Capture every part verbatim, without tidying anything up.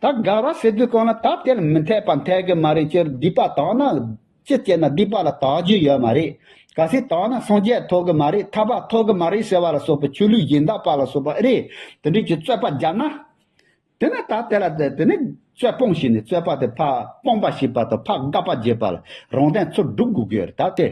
ད་དགའ་བ་ཟེར་དུས་གང་ལ་ད་དེ་ལ་མི་འཐད་པ་འཐད་གི་མ་རེད། ཅིར་སྡིག་པ་དག་ན་ཅི་བྱས་ན་སྡིག་པ་ལ་དག་རྒྱུ་ཡོད་མ་རེད། གལ་སྲིད་དག་ན་སངས་རྒྱས་ཐོབ་གི་མ་རེད། ཐར་པ་ཐོབ་གི་མ་རེད་ཟེར་བ་ལ་སོགས་པ་ཆོས་ལུགས་གཞན་དག་པ་ལ་སོགས་པ་ཨེ་རེད། དེ་འདྲའི་གི་རྩོད་པ་རྒྱབ་ན། དེ་ནས་ད་དེ་ལ་དེ་དེ་ནས་རྩོད་སྤོང་བྱས་ནས་རྩོད་པ་དེ་ཕར་སྤོང་བ་ཞེས་པ་དང་ཕར་དགག་པ་བྱེད་པ་ལ་རང་དོན་ཚུར་སྒྲུབ་དགོས་ཀྱི་ཡོད་རེད། ད་དེ།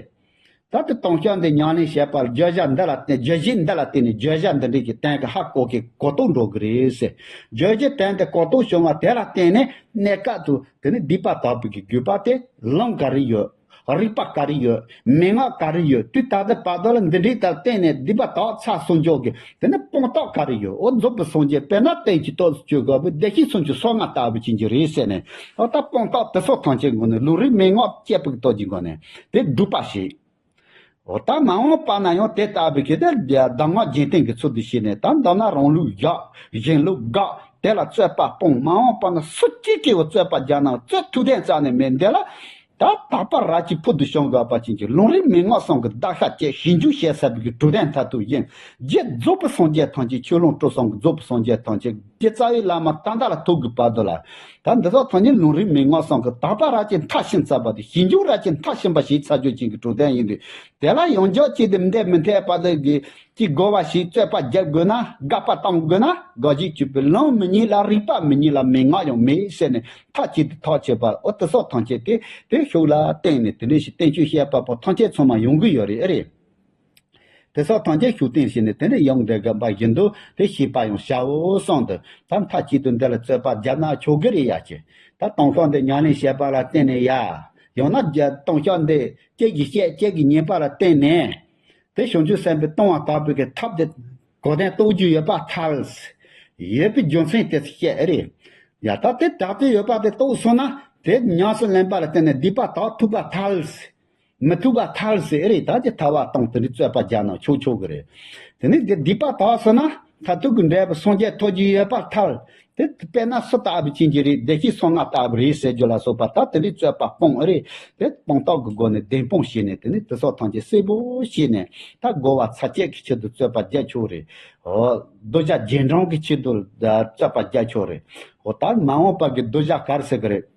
ད་དེ་ལྟུང་བཤགས་འདི་ཉམས་ལེན་བྱེད་པར་བརྗོད་བྱ་འདི་ལ་བརྟེན། བརྗོད་གཞི་འདི་ལ་བརྟེན་ནས་བརྗོད་བྱ་འདི་འདྲའི་གི་གཏན་གི་ཧ་གོ་གི་གོ་རྟོགས་འགྲོ་གི་རེད་ཟེར། བརྗོད་གཞི་གཏན་དེ་གོ་རྟོགས་བྱུང་བ་དེ་ལ་བརྟེན་ནས་གནས་སྐབས་དུ་དེ་ནི་སྡིག་པ་དག་པའི་གི་དགོས་པ་དེ་ལམ་ག་རེ་ཡོད། རིགས་པ་ག་རེ་ཡོད། མན་ངག་ག་རེ་ཡོད། དུས་ད་ལྟ་བར་དོ་ལ་འདི་འདྲའི་དང་བརྟེན་ནས་སྡིག་པ་དག་ཚར་སོང་འཇོག་གི་དེ་ནི་སྤོང་རྟགས་ག་རེ་ཡོད། འོ་རྫོགས་པའི་སངས་རྒྱས་དཔེར་ན་རྟེན་གྱི་ཐོག་ཏུ་བཅོས་དགོས་པའི་བདེ་གཤེགས་སུམ་ཅུ་སོ་ལྔ་ལྟ་བུ་ཅན་གྱི་རེད་ཟེར་ནས། འོ་ད་སྤོང་རྟགས་དེ་སོགས་ཐམས་ཅད་སྒོ་ནས་ལུང་རིགས་མན་ངག་བཅས་པའི་སྟོབས་ཀྱི་སྒོ་ནས་དེ་སྒྲུབ་པ་ཞིག་འོ་ད་མ་འོངས་པ་ན་ཡང་དེ་ལྟ་བུའི་གི་དེ་གདམས་ངག་རྒྱན་བསྟན་གྱི་ཚུལ་དུ་བྱས་ནས། ད་མདོར་ན་རང་ལུགས་བཞག་གཞན་ལུགས་དགག་དེ་ལ་རྩོད་པ་སྤོང་། མ་འོངས་པ་ན་སུ་གཅིག་གིས་རྩོད་པ་རྒྱག་ན་རྩོད་ཐུབ་ཐབས་རྩ་ནས་མེད། འདི་ལ་ད་དག་པ་ར་གཅིག་ཕུལ་དུ་བྱུང་དགོས་པ་ཅན་གྱི་ལུང་རིགས་མན་ངག་གསུམ་གྱི་བརྡར་ཤ་བཅད་ཞིབ་འཇུག་བྱེད་ཟེར་བའི་གི་གྲུབ་དོན་མཐར་ཐུག་ཡིན། རྗེ་རྫོགས་པའི་སངས་རྒྱས་ཐམས་ཅད། ཆོས་ལོངས་སྤྲུལ་གསུམ་གྱི་རྫོགས་པའི་སངས་རྒྱས་ཐམས་ཅད། རྗེ་རྩ་བའི་བླ་མ་ད་ལྟ་ལ་ཐུག་གི་བར་དུ་ལ། ད་འདི་དག་ཐམས་ཅད་ལུང་རིགས་མན་ངག་གསུམ་གྱི་དག་པ་ར་གཅིག་མཐར་ཕྱིན་ཚར་བ་དེ། ཞིབ་འཇུག་ར་གཅིག་མཐར་ཕྱིན་པ་ཞིག་ཚར་གཅོད་ཅན་གྱི་གྲུབ་དོན་ཡིན་དུས། དེ་ལ་ཡང་འཇོག་བྱས་ཏེ་འདི་མི་འཐད་པ་དེ་གི་ཅིག་དགོས་པ་ཞིག་རྩོད་པ་རྒྱབ་དགོས་ན། དགག་པ་གཏོང་དགོས་ན། དགག་བྱའི་སྤྱོད་པའི་ལམ་མི་རྙེད་ལ། རིགས་པ་མི་རྙེད་ལ། མན་ངག་ཡང་མེད་ཟེར་ནས་ཐག་བཅད་དེ་ཐག་བཅད་པ། འོ་དེ་སོགས་ཐམས་ཅད་དེ་དེ་ཤུགས་ལ་བརྟེན་ནས་དེ་འདྲ་ཞིག་བསྟན་བཅོས་བཤད་པ་པོ་ཐམས་ཅད་ཚང་མ་ཡོང་གི་ཡོད་རེད། ཨེ་རེད། དེ་སོགས་ཐམས་ཅད་ཤུགས་བསྟན་བྱས་ནས་དེ་ནས་ཡོང་བསྡད་དགོས་པ་བཞིན་དུ་དེ་ཤེས་པ་ཡང་བྱའོ་གསུངས་ཏེ། ད་མཐའ་གཅིག་ཏུ་འདི་ལ་རྩོད་པ་བརྒྱབ་ན་ཆོག་གི་རེད་ཡ་ཅེ། ད་ལྟུང་བཤགས་འདི་ཉམས་ལེན་བྱེད་པ་ལ་བརྟེན་ནས་ཡ། ཡང་ན་རྒྱ་ལྟུང་བཤགས་འདི་ཁྱེད་ཀྱིས་བཤད། ཁྱེད་ཀྱིས་ཉན་པ་ལ་བརྟེན་ནས། དེ་བྱང་ཆུབ་སེམས་དཔའི་ལྟུང་བ་དག་པའི་གི་ཐབས་དེ་གོ་དོན་རྟོགས་རྒྱུ་ཡོད་པ་ཐལ། ཡོད་པའི་རྒྱུ་མཚན་དེ་བཤད་ཨེ་རེད། ཡ་ད་དེ་དག་པའི་ཡོད་པ་དེ་རྟོགས་སོང་ན་དེ་ཉམས་སུ་ལེན་པ་ལ་བརྟེན་ནས་སྡིག་པ་དག་ཐུབ་པ་ཐལ། མི་ཐུབ་པ་ཐལ་ཟེར་ཨེ་རེད། ད་ཅི་ཐལ་བ་གཏོང་དེ་འདྲའི་རྩོད་པ་རྒྱག་ན་ཆོག་ཆོག་གི་རེད། དེ་ནས་དེ་སྡིག་པ་དག་སོང་ན་མཐར་ཐུག་གི་འབྲས་བུ་སངས་རྒྱས་ཐོབ་རྒྱུ་ཡོད་པར་ཐལ། དེ་དཔེར་ན་སུ་ལྟ་བུ་ཅན་གྱི་རེད། བདེ་གཤེགས་སོ་ལྔ་ལྟ་བུ་རེད་ཟེར་རྒྱུ་ལ་སོགས་པ། ད་དེ་འདྲའི་རྩོད་པ་སྤོང་ཨེ་རེད། དེ་སྤོང་རྟགས་ཀྱི་སྒོ་ནས་བདེན་དཔང་བྱས་ནས། དེ་ནས་དེ་སོགས་ཐམས་ཅད་གསལ་པོ་བྱས་ནས། ད་རྒོལ་བ་ཚར་གཅོད་ཀྱི་ཆེད་དུ་རྩོད་པ་རྒྱག་ཆོག་རེད། འོ་གདུལ་བྱ་རྗེས་འབྲང་གི་ཆེད་དུ་རྩོད་པ་རྒྱག་ཆོག་རེད། འོ་ད་མ་འོངས་པ་གི་གདུལ་བྱ་ག་རེ་ཟེར་གི་རེད།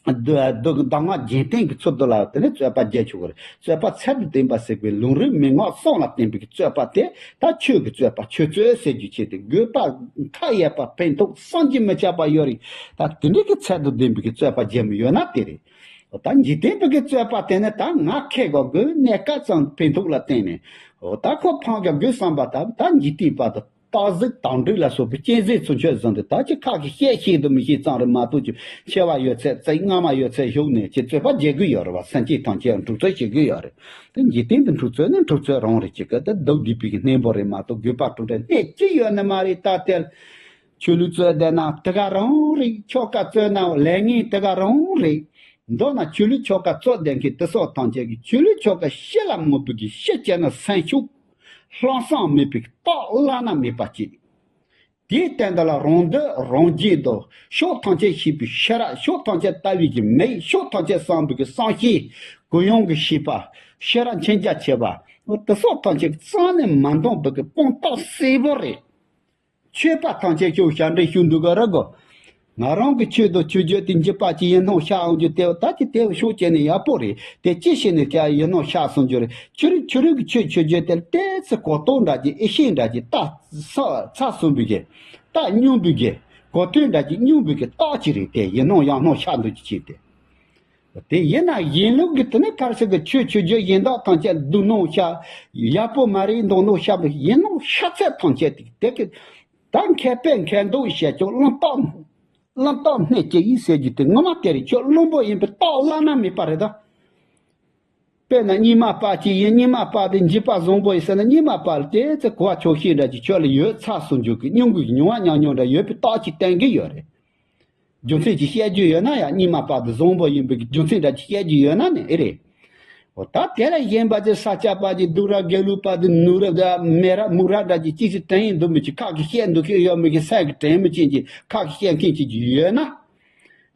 གདུལ་གདུལ་གདམས་ངག་རྒྱན་བསྟན་གྱི་ཚུལ་དུ་ལ་དེ་ནས་རྩོད་པ་རྒྱག་ཆོག་གི་རེད། རྩོད་པ་ཚད་དང་ལྡན་པ་ཟེར་བའི་ལུང་རིགས་མན་ངག་གསུམ་ལ་བརྟེན་པའི་རྩོད་པ་དེ་ད་ཆོས་ཀྱི་རྩོད་པ། ཆོས་རྩོད་ཟེར་རྒྱུ་བྱས་ཏེ། དགོས་པ་མཐའ་ཡས་པ་ཕན་ཐོགས་བསམ་གྱིས་མི་ཁྱབ་པ་ཡོད་རེད། ད་དེ་འདྲའི་གི་ཚད་དང་ལྡན་པའི་གི་རྩོད་པ་རྒྱག་མི་ཡོད་ན་དེ་རེད། འོ་ད་འཇིག་རྟེན་པའི་གི་རྩོད་པ་དེ་ནི་ད་ང་ཁེ་གོ་དགོས། གནས་སྐབས་ཙམ་ཕན་ཐོགས་ལ་བརྟེན་ནས། འོ་ད་ཁོ་ཕང་ག་དགོས་བསམ་པ་ད་ད་འཇིག་རྟེན་པ་དང་སྟག་གཟིག་དང་འགྲིག་ལ་སོགས་པའི་གཅན་གཟན་ཚུན་ཆད་བཟུང་སྟེ། ད་ཅི་ཁ་གི་བཤད་ཤེས་དང་མི་ཤེས་ཙམ་རེད་མ་གཏོགས། ཅི་ཆེ་བ་ཡོད་ཚད་ཙིག་སྔ་མ་ཡོད་ཚད་ཞུགས་ནས་ཅི་རྩོད་པ་རྒྱག་གི་ཡོད་རེད་བ། སེམས་ཅན་ཐམས་ཅད་འཁྲུག་རྩོད་བྱེད་ཀྱི་ཡོད་རེད། དེ་འཇིག་རྟེན་དུ་འཁྲུག་རྩོད་ནི་འཁྲུག་རྩོད་རང་རེད། ཅི་ག་ད་སྡུག་སྡིག་པའི་གི་གནས་བབ་རེད་མ་གཏོགས། དགོས་པ་དྲུག་སྒྲིལ་གནད་ཅི་ཡོད་ནི་མ་རེད། ད་དེར་ཆོས་ལུགས་རྩོད་བསྡད་ན་དེ་ག་རང་རེད། ཆོལ་ཁ་རྩོད་ན་ལས་ངན་དེ་ག་རང་རེད། མདོར་ན་ཆོས་ལུགས་ཆོལ་ཁ་རྩོད་བསྡད་མཁན་དེ་སོགས་ཐམས་ཅད་ཀྱིས་ཆོས་ལུགས་ཆོལ་ཁ་ཕྱི་ལ་མངོན་པའི་གི་ཕྱི་བྱས་ན་སེམས་ཤུགས་ལྷག་བསམ་མེད་པའི་རྟགས་བླ་ན་མེད་པ་གཅིག་དེའི་སྟེང་དུ་ལ་རང་འདོད་རང་རྒྱལ་དང་ཕྱོགས་ཐམས་ཅད་ཤེས་པའི་ཤེས་རབ། ཕྱོགས་ཐམས་ཅད་ལྟ་བའི་གི་མིག་ཕྱོགས་ཐམས་ཅད་བསམ་པའི་གི་བསམ་ཤེས། གུ་ཡངས་ཀྱི་ཤེས་པ། ཤེས་རབ་མཁྱེན་རྒྱ་ཆེ་བ། འོ་དེ་སོགས་ཐམས་ཅད་རྩ་ནས་མ་འདང་བའི་གི་དཔང་རྟགས་གསལ་པོ་རེད། ཆོས་པ་ཐམས་ཅད་ཁྱོད་ཞབས་འདྲེན་ཞུ་འདུག་ག་ར་གོ། ང་རང་གི་ཆོས་དང་ཆོས་བརྒྱུད་དེ་འཇིགས་པ་ཅིག་ཡིན་སྣང་ཤར་འོང་རྒྱུ་དེ། ད་ཅི་དེ་ཕྱོགས་བྱས་ནས་ཡག་པོ་རེད། དེ་ཅི་བྱས་ནས་ཀྱང་ཡིན་སྣང་ཤར་སོང་རྒྱུ་རེད། ཁྱོད་རང་ཁྱོད་རང་གི་ཆོས་ཆོས་བརྒྱུད་དེ་ཏོག་ཙམ་གོ་རྟོགས་འདྲ་ཅིག་ཨེ་ཤེས་འདྲ་ཅིག་ད་ཚ་ཚ་སོང་བའི་གི། ད་སྙོམས་པའི་གི། གོ་ཐོས་འདྲ་ཅིག་སྙོམས་པའི་གི་རྟགས་ཅིག་རེད། དེ་ཡིན་སྣང་ཡང་སྣང་ཤར་འདུག་ཅིག་བྱས་ཏེ། དེ་ཡིན་ན་གཞན་ལུགས་ཀྱི་དེ་ནི་ག་རེ་ཟེར་གི། ཆོས་ཆོས་བརྒྱུད་གཞན་དག་ཐམས་ཅད་སྡུག་སྣང་ཤར། ཡག་པོ་མ་རེད་མདོག་མདོག་ཤར་བ་ཡིན་སྣང་ཤར་ཚད་ཐམས་ཅད་དེ་དེ་གི། ད་མཁས་པས་མཁས་མདོག་བཤད་ཀྱང་བླང་རྟགས། བླང་རྟགས་སྣེ་གཅིག་ཡིན་ཟེར་རྒྱུ་དེ་ངོ་མ་དེ་རེད། ཁྱོད་བླུན་པོ་ཡིན་པའི་རྟགས་བླ་ན་མེད་པ་རེད་ད། དཔེར་ན་གཉིད་མ་པ་ཅིག་ཡིན། གཉིད་མ་པ་དེ་འཇིགས་པ་བཟང་པོ་ཡིན་ཟེར་ན། གཉིད་མ་པ་ལ་དེ་ཚེ་གོ་བ་ཆོག་ཤེས་འདྲ་ཅིག་ཁྱོད་ལ་ཡོད་ཚར་སོང་རྒྱུ་གི། སྙིང་གི་མྱོང་བ་ཉམས་མྱོང་འདྲ་ཡོད་པའི་རྟགས་ཅིག་བསྟན་གི་ཡོད་རེད། རྒྱུ་མཚན་ཅིག་བཤད་རྒྱུ་ཡོད་ན་ཡང་། གཉིད་མ་པ་དེ་བཟང་པོ་ཡིན་པའི་རྒྱུ་མཚན་འདྲ་ཅིག་བཤད་རྒྱུ་ཡོད་ན་ནི་ཨེ་རེད། འོ་ད་དེ་ལས་གཞན་པ་ཅིག་ས་སྐྱ་པ་ཅིག་སྡུག་ར་དགེ་ལུགས་པ་དེ་ནུ་ར་མེ་ར་མུ་ར་འདྲ་ཅིག་ཅིག་ཅིག་དྲན་ཡིན་འདུག་མི་ཅིག་ཁ་གི་བཤད་འདུག་གི་ཡོད་མི་གི་སེམས་ཀྱི་དྲན་མི་ཅན་ཅིག་ཁ་གི་བཤད་མཁན་ཅིག་ཅིག་ཡོད་ན།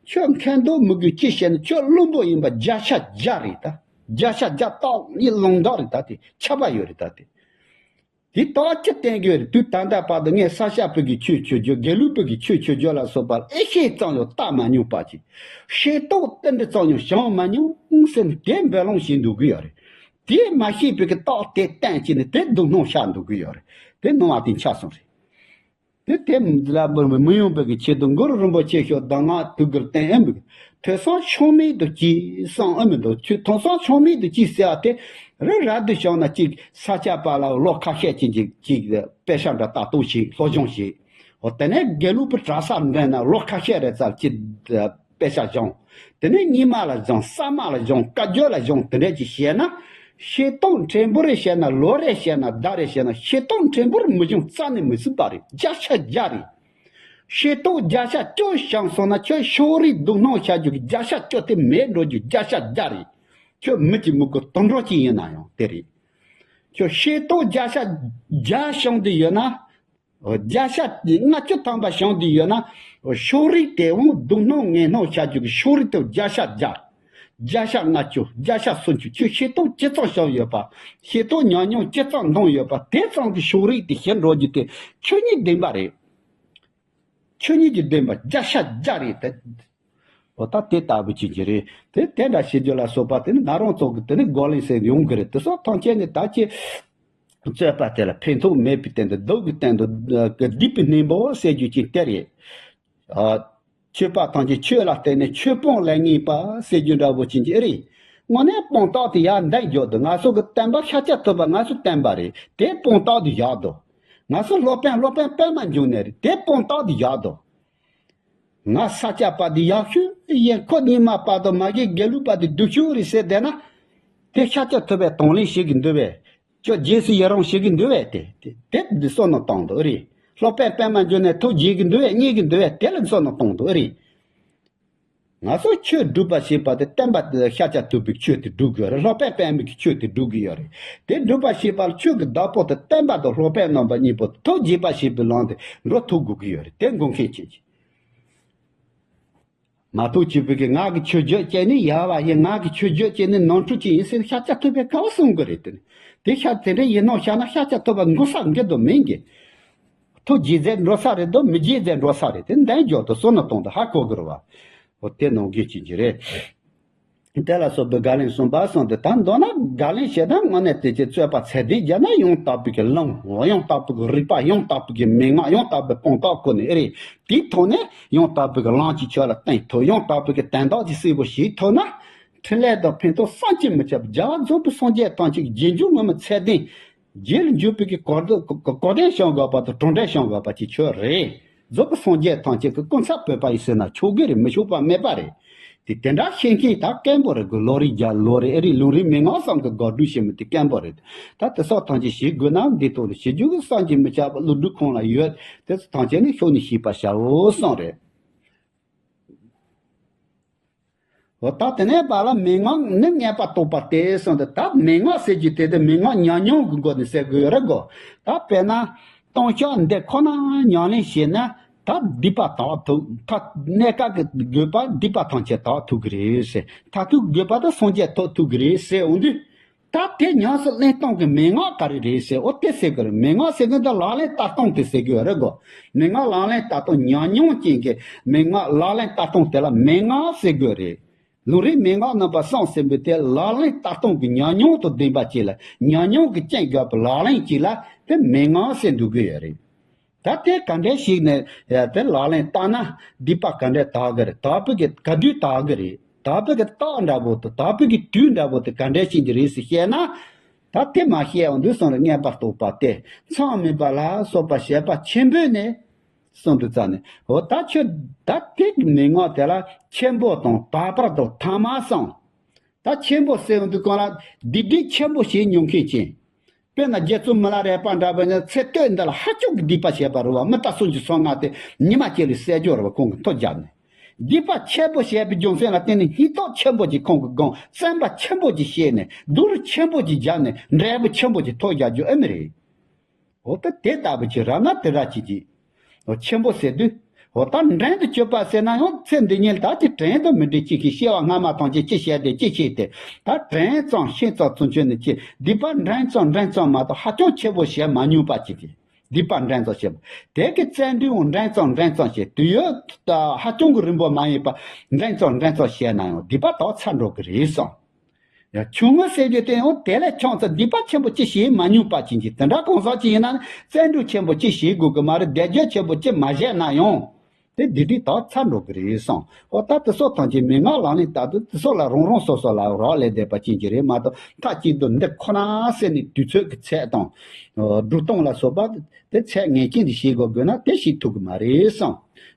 ཁྱོད་མཁས་མདོག་མི་དགོས་ཅི་བཤད་ན། ཁྱོད་བླུན་པོ་ཡིན་པ་བརྒྱ་ཆ་བརྒྱ་རེད་ད། བརྒྱ་ཆ་བརྒྱ་རྟགས་ཡིན་ལུང་རྟགས་རེད་ད། དེ་ཁྱབ་པ་ཡོད་རེད་ད་དེ། དེ་ལྟ་བ་ཅི་བསྟན་དགོས་རེད། དུས་ད་ལྟ་བར་དུ་ངས་ས་སྐྱ་པའི་གི་ཆོས་ཆོས་བརྗོད། དགེ་ལུགས་པའི་གི་ཆོས་ཆོས་བརྗོད་ལ་སོགས་པ་ཨེ་ཤེས་ཙམ་ཡང་བལྟ་མ་མྱོང་པ་ཅིག་ཤེས་རྟོགས་ཏིལ་འབྲུ་ཙམ་ཡང་བྱུང་མ་མྱོང་ཟེར་ནས་དེ་འབད་ལོང་བྱེད་འདུག་གི་ཡོད་རེད། དེ་མ་ཤེས་པའི་གི་རྟགས་དེ་བསྟན་བྱས་ནས་དེ་སྡུག་སྣང་བྱ་འདུག་གི་ཡོད་རེད། དེ་སྣང་བ་དེ་འཆར་སོང་རེད། དེ་དེ་ལ་མི་ཡོང་པའི་གི་ཆེད་དུ་གུ་རུ་རིན་པོ་ཆེ་ཤོག་གདམས་ངག་དུས་འགོར་བསྟན་ཨེ་མི་དགོས། ཐོས་བསམ་ཆོག་མེད་དུ་གྱིས་བསམ་ཨེ་མི་འདུག་ཆོས་ཐོས་བསམ་ཆོག་མེད་དུ་གྱིས་ཟེར་བ་དེ་རི་རབ་ཏུ་བྱུང་ན་གཅིག་ས་སྐྱ་པ་ལ་ལོ་ཁ་ཤས་ཅིག་ཅིག་ཅིག་དཔེ་ཆ་འདྲ་ལྟ་རྟོག་བྱེད། སློབ་སྦྱོང་བྱེད། འོ་དེ་ནས་དགེ་ལུགས་པའི་གྲྭ་ས་འདྲ་ན་ལོ་ཁ་ཤས་རེ་ཙམ་ཅིག་དཔེ་ཆ་སྦྱོང་། དེ་ནས་རྙིང་མ་ལ་སྦྱོང་། གསར་མ་ལ་སྦྱོང་། བཀའ་བརྒྱུད་ལ་སྦྱོང་། དེ་འདྲས་ཅིག་བྱས་ན། ཤེས་རྟོགས་ཕྲན་བུ་རེ་བྱས་ན། ལོ་རེ་བྱས་ན། ཟླ་རེ་བྱས་ན། ཤེས་རྟོགས་ཕྲན་བུ་རེ་མི་སྦྱོང་རྩ་ནས་མི་སྲིད་པ་རེད། བརྒྱ་ཆ་བརྒྱ་རེད། ཤེས་རྟོགས་བརྒྱ་ཆ་བཅུ་བྱུང་སོང་ན་ཁྱོད་ཕྱོགས་རིས་སྡུག་སྣང་བྱ་རྒྱུ་གི་བརྒྱ་ཆ་བཅུ་དེ་མེད་འགྲོ་རྒྱུ་བརྒྱ་ཆ་བརྒྱ་རེད། ཁྱོད་མི་གཅིག་མི་དགུ་དུད་འགྲོ་གཅིག་ཡིན་ན་ཡང་དེ་རེད། ཁྱོད་ཤེས་རྟོགས་བརྒྱ་ཆ་བརྒྱ་བྱུང་དུ་ཡོད་ན། བརྒྱ་ཆ་ལྔ་བཅུ་ཐམ་པ་བྱུང་དུ་ཡོད་ན། ཕྱོགས་རིས་དེ་འོང་སྡུག་སྣང་ངན་སྣང་བྱ་རྒྱུ་གི་ཕྱོགས་རིས་དེ་བརྒྱ་ཆ་བརྒྱ། བརྒྱ་ཆ་ལྔ་བཅུ། བརྒྱ་ཆ་སུམ་ཅུ། ཁྱོད་ཤེས་རྟོགས་ཇི་ཙམ་བྱུང་ཡོད་པ། ཤེས་རྟོགས་ཉམས་མྱོང་ཇི་ཙམ་འདོན་ཡོད་པ། དེ་ཙམ་གྱི་ཕྱོགས་རིས་དེ་ཞི་འགྲོ་རྒྱུ་དེ་ཆོས་ཉིད་བདེན་པ་རེད། ཆོས་ཉིད་ཀྱི་བདེན་པ་བརྒྱ་ཆ་བརྒྱ་རེད་དེ། འོ་ད་དེ་ལྟ་བུ་ཅིག་གི་རེད། དེ་དེ་འདྲ་བྱེད་རྒྱུ་ལ་སོགས་པ་དེ་ནི་ང་རང་ཚོ་གི་དེ་ནི་འགོག་ལན་ཟེར་ཡོང་གི་རེད། དེ་སོགས་ཐམས་ཅད་ནི་ད་ཅི་རྩོད་པ་དེ་ལ་ཕན་ཐོགས་མེད་པའི་སྟེང་དུ་སྡུག་གི་སྟེང་དུ་སྡིག་པའི་གཉེན་པོ་ཟེར་རྒྱུ་ཅིག་དེ་རེད། ཨ། ཆོས་པ་ཐམས་ཅད་ཆོས་ལ་བརྟེན་ནས་ཆོས་སྤོང་ལ་ངེས་པ་ཟེར་རྒྱུ་འདྲ་བོ་ཅིག་གི་རེད། དངོས་གནས་སྤོང་རྟགས་དེ་ཡར་འདེགས་རྒྱུ་འདུག་ང་ཚོ་གི་བསྟན་པ་ཤཱཀྱ་ཐུབ་པ་ང་ཚོ་བསྟན་པ་རེད། དེ་སྤོང་རྟགས་དེ་ཡག་འདུག་ང་ཚོ་སློབ་དཔོན་སློབ་དཔོན་པད་མ་འབྱུང་གནས་རེད། དེ་སྤོང་རྟགས་དེ་ཡག་འདུག་ང་ས་སྐྱ་པ་འདི་ཡག་ཤོས་ཡིན། ཁོ་རྙིང་མ་པ་དང་མ་གི་དགེ་ལུགས་པ་འདི་སྡུག་ཤོས་རེད་ཟེར་བསྡད་ན། དེ་ཤཱཀྱ་ཐུབ་པའི་དང་ལེན་བྱེད་ཀྱི་འདུག་བས། ཁྱོད་རྗེས་སུ་ཡི་རང་བྱེད་ཀྱི་འདུག་བས། དེ་དེ་དེ་འདི་བསམ་བློ་གཏོང་འདུག་རེད། སློབ་དཔོན་པད་མ་འབྱུང་གནས་ཐུགས་དགྱེས་ཀྱི་འདུག་བས། མཉེས་ཀྱི་འདུག་བས། དེ་ལ་བསམ་བློ་གཏོང་འདུག་རེད། ང་ཚོ་ཆོས་སྒྲུབ་པ་བྱེད་པ་དེ་བསྟན་པ་དེ་ཤཱཀྱ་ཐུབ་པའི་ཆོས་དེ་སྒྲུབ་དགོས་རེད། སློབ་དཔོན་པད་མའི་ཆོས་དེ་སྒྲུབ་དགོས་ཡོད་རེད། དེ་སྒྲུབ་པ་བྱེད་པར་ཆོས་ཀྱི་བདག་པོ་དེ་བསྟན་པ་དང་སློབ་དཔོན་རྣམ་པ་གཉིས་པོ་ཐུགས་དགྱེས་པ་བྱེད་པའི་ལམ་དེ་འགྲོ་ཐུབ་དགོས་ཀྱི་ཡོད་རེད། དེ་འགོག་མཁན་ཅན་གྱི། མ་གཏོགས་བྱེད་པའི་གི་ང་གི་ཆོས་བརྗོད་ཅན་ནི་ཡག་བ་ཡིན། ང་གི་ཆོས་བརྗོད་ཅན་ནི་ནོར་འཁྲུལ་ཅན་ཡིན་ཟེར་ཤཱཀྱ་ཐུབ་པས་ག་བ་གསུང་གི་རེད་དེ། དེ་ཤ་དེ་འདྲ་ཡིན་ནོ་ཤ་ན་ཤཱཀྱ་ཐུབ་པ་འགྲོ་ས་འགི་དོ་མིན་གི། ཐུགས་དགྱེས་ཚེ་འགྲོ་ས་རེད་དོ། མི་དགྱེས་ཚེ་འགྲོ་ས་རེད་དེ། འདན་འཇོག་ཏུ་བསམ་བློ་གཏོང་དུ་ཧ་གོ་གི་རེད་བ། འོ་དེ་ནང་གི་ཅིག་གི་རེད། དེ་ལ་སོགས་པའི་བརྒལ་ལན་གསུམ་པ་གསུངས་ཏེ། ད་མདོར་ན་བརྒལ་ལན་བྱེད་སྟངས་དངོས་གནས་དེ་ཅིག་རྩོད་པ་ཚད་ལྡན་བརྒྱབ་ན་ཡང་དག་པའི་གི་ལམ། ཡང་དག་པའི་གི་རིགས་པ། ཡང་དག་པའི་གི་མན་ངག་ཡང་དག་པའི་སྤངས་རྟོགས་ཁོ་ནས་ཨེ་རེད། དེའི་ཐོག་ནས་ཡང་དག་པའི་གི་ལམ་གྱི་ཆོས་ལ་བརྟེན་ཐུབ། ཡང་དག་པའི་གི་དོན་དག་ཅིག་གསལ་པོ་ཤེས་ཐུབ་ན། འཕྲིན་ལས་དང་ཕན་ཐོགས་བསམ་གྱིས་མི་ཁྱབ། རྒྱལ་བ་རྫོགས་པའི་སངས་རྒྱས་ཐམས་ཅད་ཀྱི་རྗེས་འཇུག་ངོ་མ་ཚད་ལྡན། རྗེས་ལ་འཇུག་པའི་གི་གོ་གོ་གོ་དོན་བྱུང་དགོས་པ་དང་གྲུབ་འབྲས་བྱུང་དགོས་པ་ཅིག་ཆོས་རེད། རྫོགས་པའི་སངས་རྒྱས་ཐམས་ཅད་ཀྱི་སྐུ་ཚབ་བོད་པ་ཡིན་ཟེར་ན་ཆོག་གི་རེད། མི་ཆོག་པ་མེད་པ་རེད། དེ་དེ་འདྲ་ཤེས་མཁན་ད་སྐད་འབོད་རེད་དགོས། ལོ་རེ་བརྒྱ་ལོ་རེ་ཨེ་རེད། ལུང་རིགས་མན་ངག་གསུམ་གྱི་དགག་སྒྲུབ་བྱེད་མི་དེ་སྐད་འབོད་རེད། ད་དེ་སོགས་ཐམས་ཅད་ཤེས་དགོས་ན་འདི་ཐོག་ལ་ཤེས་རྒྱུ་གི་བསམ་གྱིས་མི་ཁྱབ་པ་ཀླུ་སྒྲུབ་ཁོང་ལ་ཡོད། དེ་ཚོ་ཐམས་ཅད་ནི་ཤོག་ནས་ཤེས་པ་བྱའོ་གསུངས་རེད། འོ་ད་དེ་ནས་བར་ལ་མན་ངག་ནི་ངེས་པར་རྟོགས་པ་སྟེ་གསུངས་ཏེ། ད་མན་ངག་ཟེར་རྒྱུ་དེ་དེ་མན་ངག་ཉམས་མྱོང་གི་སྒོ་ནས་ཟེར་དགོས་རེད་གོ། ད་དཔེར་ན་ལྟུང་བཤགས་འདི་ཁོ་ན་ཉམས་ལེན་བྱས་ན་ད་སྡིག་པ་དག་ཐུབ། ད་གནས་སྐབས་ཀྱི་དགོས་པ་སྡིག་པ་ཐམས་ཅད་དག་ཐུབ་ཀྱི་རེད་ཟེར། མཐར་ཐུག་དགོས་པ་ད་སངས་རྒྱས་ཐོབ་ཐུབ་ཀྱི་རེད་ཟེར་འོང་དུས། ད་དེ་ཉམས་སུ་ལེན་སྟངས་ཀྱི་མན་ངག་ག་རེ་རེད་ཟེར། འོ་དེ་ཟེར་གི་རེད། མན་ངག་ཟེར་གི་འདི་ལག་ལེན་བསྟར་སྟངས་དེ་ཟེར་གི་ཡོད་རེད་གོ། མན་ངག་ལག་ལེན་བསྟར་སྟངས་ཉམས་མྱོང་ཅན་གྱི་མན་ངག་ལག་ལེན་བསྟར་སྟངས་དེ་ལ་མན་ངག་ཟེར་གི་རེད། ལུང་རིགས་མན་ངག་རྣམ་པ་གསུམ་ཟེར་བའི་དེ་ལག་ལེན་བསྟར་སྟངས་ཀྱི་ཉམས་མྱོང་དང་ལྡན་པ་ཅིག་ལ། ཉམས་མྱོང་གི་རྐྱེན་བརྒྱབ་པའི་ལག་ལེན་ཅིག་ལ་དེ་མན་ངག་ཟེར་འདུག་གི་ཡོད་རེད། ད་དེ་ག་འདྲས་ཞིག་ནས་ཡ་དེ་ལག་ལེན་བསྟར་ན་སྡིག་པ་ག་འདྲས་དག་གི་རེད། དག་པའི་གི་ག་དུས་དག་གི་རེད། དག་པའི་གི་རྟགས་འདྲ་པོ་དང་དག་པའི་གི་དུས་འདྲ་པོ་དེ་ག་འདྲས་ཞིག་གི་རེད་ཟེར་བཤད་ན། ད་དེ་མ་བཤད་འོང་དུས་སོང་རེད། ངེས་པར་རྟོགས་པ་སྟེ། མཚམས་མེད་པ་ལ་སོགས་པ་བྱེད་པ་ཆེན་པོས་ནི་གསུངས་དུས་ཙ་ནས། འོ་ད་ཁྱོད་ད་དེ་གི་མན་ངག་དེ་ལ་ཆེན་པོ་དང་དག་པ་དང་ཐ་མ་གསུངས། ད་ཆེན་པོ་ཟེར་འོང་དུས་གང་ལ་སྡིག་སྒྲིབ་ཆེན་པོ་བྱེད་མྱོང་མཁན་ཅན། དཔེར་ན་རྗེ་བཙུན་མི་ལ་རས་པ་འདྲ་བ་ནི་ཚེ་སྟོད་འདི་ལ་ཧ་ཅང་གི་སྡིག་པ་བྱས་པ་རེད་བ། མི་རྟག་སུམ་ཅུ་སོ་ལྔ་དེ་ཉི་མ་གཅིག་ལ་བསད་རྒྱུ་རེད་བ། ཁོང་གིས་མཐོ་རྒྱབ་ནས། སྡིག་པ་ཆེན་པོ་བྱས་པའི་རྒྱུ་མཚན་ལ་བརྟེན་ནས་སྙིང་སྟོབས་ཆེན་པོ་ཅིག་ཁོང་གིས་སྒོམ། བརྩོན་པ་ཆེན་པོ་ཅིག་བྱས་ནས་སྡུག་རུས་ཆེན་པོ་ཅིག་བརྒྱབ་ནས་འབྲས་བུ་ཆེན་པོ་ཅིག་ཐོབ་རྒྱག་རྒྱུ་ཨེ་མི་རེད། འོ་ད་དེ་ལྟ་བུ་ཅིག་རབ་ན་དེ་འདྲ་ཅིག་ཅིག་འོ་ཆེན་པོ་ཟེར་དུས། འོ་ད་འགྲན་དུ་གཅོད་པ་ཟེར་ན་ཡང་ཚེ་འདི་ཉིད་ད་ཅི་དྲན་དུ་མི་འགྲིག་ཅི་ཞིག་སྐྱེ་བ་སྔ་མ་དང་ཅི་ཅི་བྱས་ཏེ་ཅི་བྱས་ཏེ་ད་དྲན་ཙམ་ཤེས་ཙམ་ཚུན་ཆོད་ནས་ཅི་སྡིག་པ་འགྲན་ཙམ་འགྲན་ཙམ་མ་གཏོགས་ཧ་ཅང་ཆེན་པོ་བྱས་མ་མྱོང་པ་ཅིག་གིས། སྡིག་པ་འགྲན་ཙམ་བྱེད་པ། དེ་གི་བརྩོན་འགྲུས་འགྲན་ཙམ་འགྲན་ཙམ་བྱེད་དུས་ཡུན་ཧ་ཅང་གི་རིང་པོ་མ་ཡིན་པ་འགྲན་ཙམ་འགྲན་ཙམ་བྱས་ན་ཡང་སྡིག་པ་དག་ཚར་འགྲོ་གི་རེད་བསམ། ཡང་ཆུང་ངུ་ཟེར་རྒྱུ་དེ་ཡང་དེ་ལས་ཆུང་ཙམ་སྡིག་པ་ཆེན་པོ་ཅི་ཞིག་མ་མྱོང་པ་ཅན་གྱི་དེ་འདྲ་གང་ཟག་ཅིག་ཡིན་ན་བརྩོན་འགྲུས་ཆེན་པོ་ཅི་ཞིག་དགོས་ཀྱི་མ་རེད། བཟླས་བརྗོད་ཆེན་པོ་ཅི་མ་བྱས་ན་ཡང་། དེ་སྡིག་སྒྲིབ་དག་ཚར་འགྲོ་གི་རེད་བསམ། ཨོ་ད་དེ་ཚོ་ཐམས་ཅད་མན་ངག་ལག་ལེན་ལྟར་དུ་དེ་ཚོ་ལ་རང་རང་སོ་སོ་ལ་རག་ལས་བསྡད་པ་ཅན་གྱི་རེད་མ་གཏོགས་མཐའ་གཅིག་ཏུ་འདི་ཁོ་ན་ཟེར་ནས་དུས་ཚོད་ཀྱི་ཚད་དང་། སྒྲུབ་སྟངས་ལ་སོགས་པ་དེ་ཚད་ངེས་ཅན་དུ་ཤེས་དགོས་དགོས་ན་དེ་ཤེས་ཐུབ་ཀྱི་མ་རེད་བསམ།